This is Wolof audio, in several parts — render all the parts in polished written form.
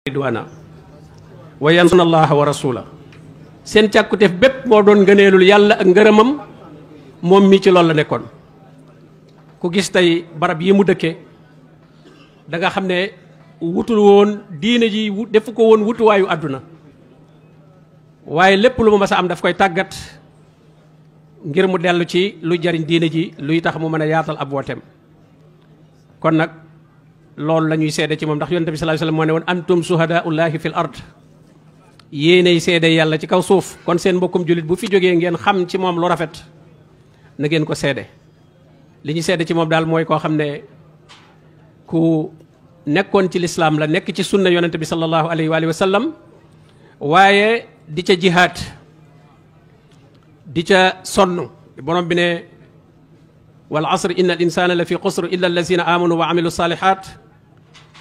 ridwana wa yansuna allaha wa rasula seen càkkuteef bépp moo doon ngëneelul yàlla ak ngërëmam moom mi ci loolu la nekkoon. ku gis tey barab yi mu dëkke da nga xam ne wutul woon diine ji defu ko woon wutuwaayu àdduna waaye lépp lu mu mas a am daf koy tàggat ngir mu dellu ci luy jariñ diine ji luy tax mu mën a yaatal ab wooteem. kon nag loolu la ñuy seede ci moom ndax yonent bi sallallahu alayhi wasallam moo ne woon antum suhadaaullahi fil ard yéenay seede yàlla ci kaw suuf. kon seen mbokkum jullit bu fi jógee ngeen xam ci moom lu rafet na ngeen ko seede. li ñu seede ci moom daal mooy koo xam ne ku nekkoon ci lislaam la, nekk ci sunna yonent bi sallallahu alayhi wa sallam, waaye di ca jihaad di ca sonn. borom bi ne wal asri inna al insana la fi xusr illa allazina amanu wa amilu salihat.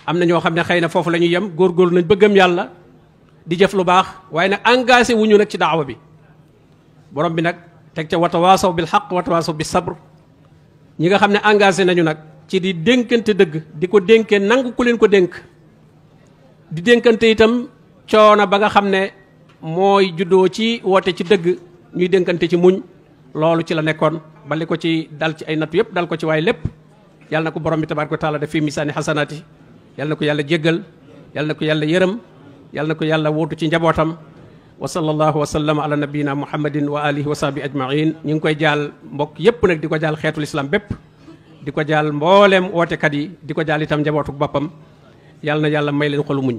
am na ñoo xam ne xëy na foofu la ñuy yem góorgóorlu nañ bëggam yàlla di jëf lu baax waaye nag engagé wuñu nag ci daawa bi. borom bi nag teg ca watawaasaw bil xaq watawaasaw bis sabr. ñi nga xam ne engagé nañu nag ci di dénkante dëgg di ko dénkee nangu ku leen ko dénk di dénkante itam coono ba nga xam ne mooy juddoo ci woote ci dëgg ñuy dénkante ci muñ. loolu ci la nekkoon ba li ko ci dal ci ay nattu yëpp dal ko ci waaye lépp yàlla na ko borom bi tabaaraka wa taala def fii misaani xasanaati. yàlla na ko yàlla jéggal, yàlla na ko yàlla yërëm, yàlla na ko yàlla wuutu ci njabootam. wa sallallahu wa sallama ala nabiyina muhammadin wa alihi wa sahbi ajmain. ñu ngi koy jaal mbokk yépp nag di ko jaal xeetul islam bépp, di ko jaal mbooleem wootekat yi, di ko jaal itam njabootuk boppam. yàlla na yàlla may leen xolu muñ.